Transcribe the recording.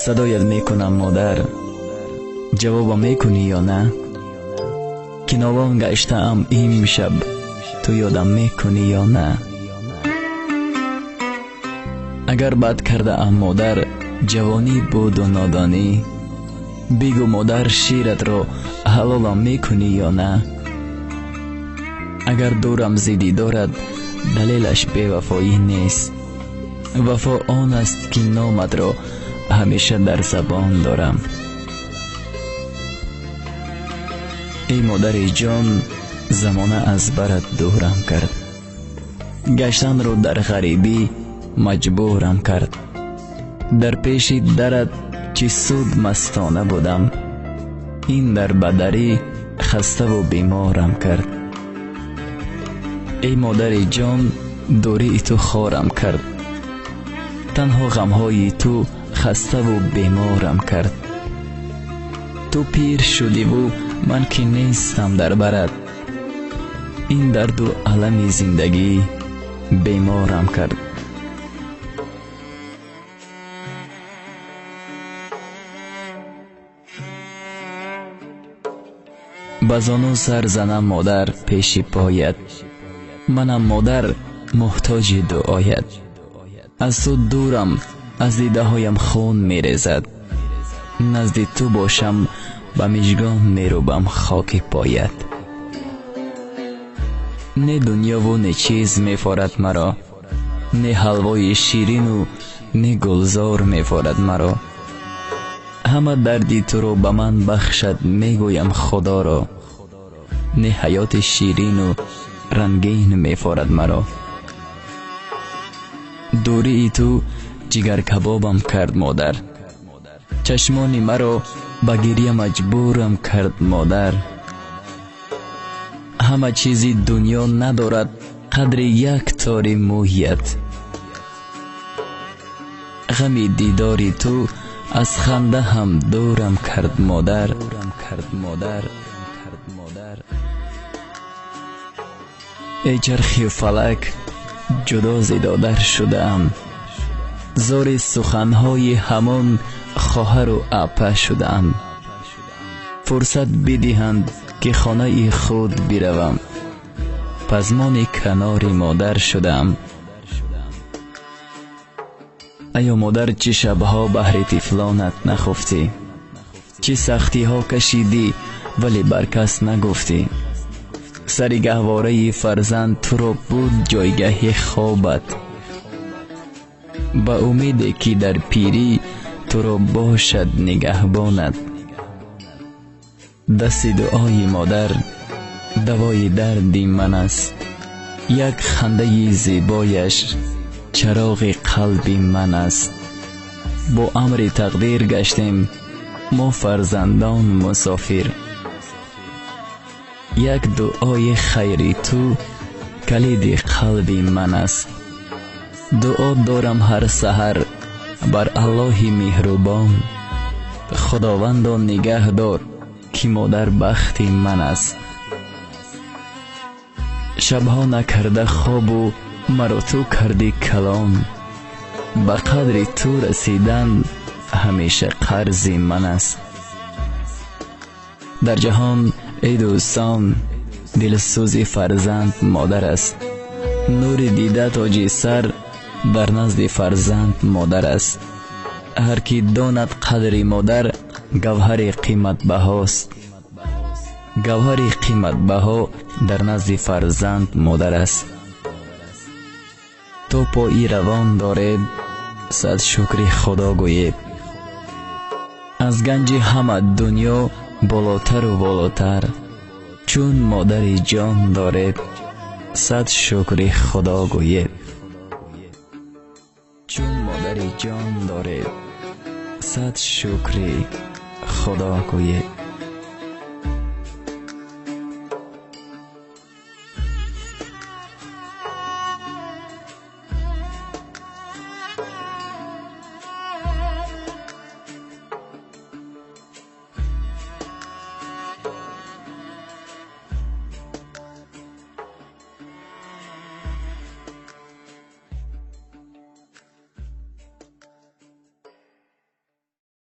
Садоят мекунам, модар, ҷавобам мекунӣ ё на? Ки нолон гаштаам имшаб, ту ёдам мекунӣ ё на? Агар бад кардаам, модар, ҷавонӣ буду нодонӣ, бигӯ, модар, ширатро ҳалолам мекунӣ ё на? Агар дурам зи дидорат, далелаш бевафоӣ нест. Вафо он аст, ки номатро ҳамеша дар забон дорам. Эй модари ҷон, замона аз барат дурам кард, гаштанро дар ғарибӣ маҷбурам кард. Дар пеши дарат чӣ суд мастона будам, ин дар бадарӣ хаставу беморам кард. Эй модари ҷон, дурии ту хорам кард, танҳо ғамҳои ту хаставу беморам кард. Ту пир шудиву ман ки нестам дар барат, ин дарду алами зиндагӣ беморам кард. Ба зону сар занам, модар, пеши поят, манам, модар, муҳтоҷи дуоят. Аз ту дурам, аз дидаҳоям хун мерезад, назди ту бошам, ба мижгон мерӯбам хоки поят. Не дунёву не чиз мефорад маро, не ҳалвои ширину не гулзор мефорад маро. Ҳама дарди туро ба ман бахшад, мегӯям Худоро, не ҳаёти ширину рангин мефорад маро. Дурии ту ҷигаркабобам кард, модар, чашмони маро ба гирья маҷбурам кард, модар. Ҳама чизи дунё надорад қадри як тори мӯят. Ғами дидори ту аз ханда ҳам дурам кард, модар. Эй чархи фалак, ҷудо зи додар шудаам, зори суханҳои ҳамон хоҳару апа шудаам. Фурсат бидиҳанд, ки хонаи худ биравам, пазмони канори модар шудаам. Аё модар, чӣ шабҳо баҳри тифлонат нахуфтӣ, чӣ сахтиҳо кашидӣ, вале бар кас нагуфтӣ. Сари гаҳвораи фарзанд туро буд ҷойгаҳи хобат, ба умеде ки дар пирӣ туро бошад нигаҳбонат. Дасти дуои модар давои дарди ман аст, як хандаи зебояш чароғи қалби ман аст. Бо амри тақдир гаштем мо фарзандон мусофир, як дуои хайри ту калиди қалби ман аст. Дуо дорам ҳар саҳар бар Аллоҳи меҳрубон, Худовандо нигаҳ дор, ки модар бахти ман аст. Шабҳо накарда хобу маро ту кардӣ калон, ба қадри ту расидан ҳамеша қарзи ман аст. Дар ҷаҳон, эй дӯстон, дилсӯзи фарзанд модар аст. Нури дида, тоҷи сар дар назди фарзанд модар аст. Ҳар ки донад қадри модар, гавҳари қиматбаҳост. Гавҳари қиматбаҳо дар назди фарзанд модар аст. То пои равон доред, сад шукри Худо гӯед. Аз ганҷи ҳама дунё болотару болотар, чун модари ҷон доред, сад шукри Худо гӯед. Чун модари ҷон доред, сад шукри Худо гӯед.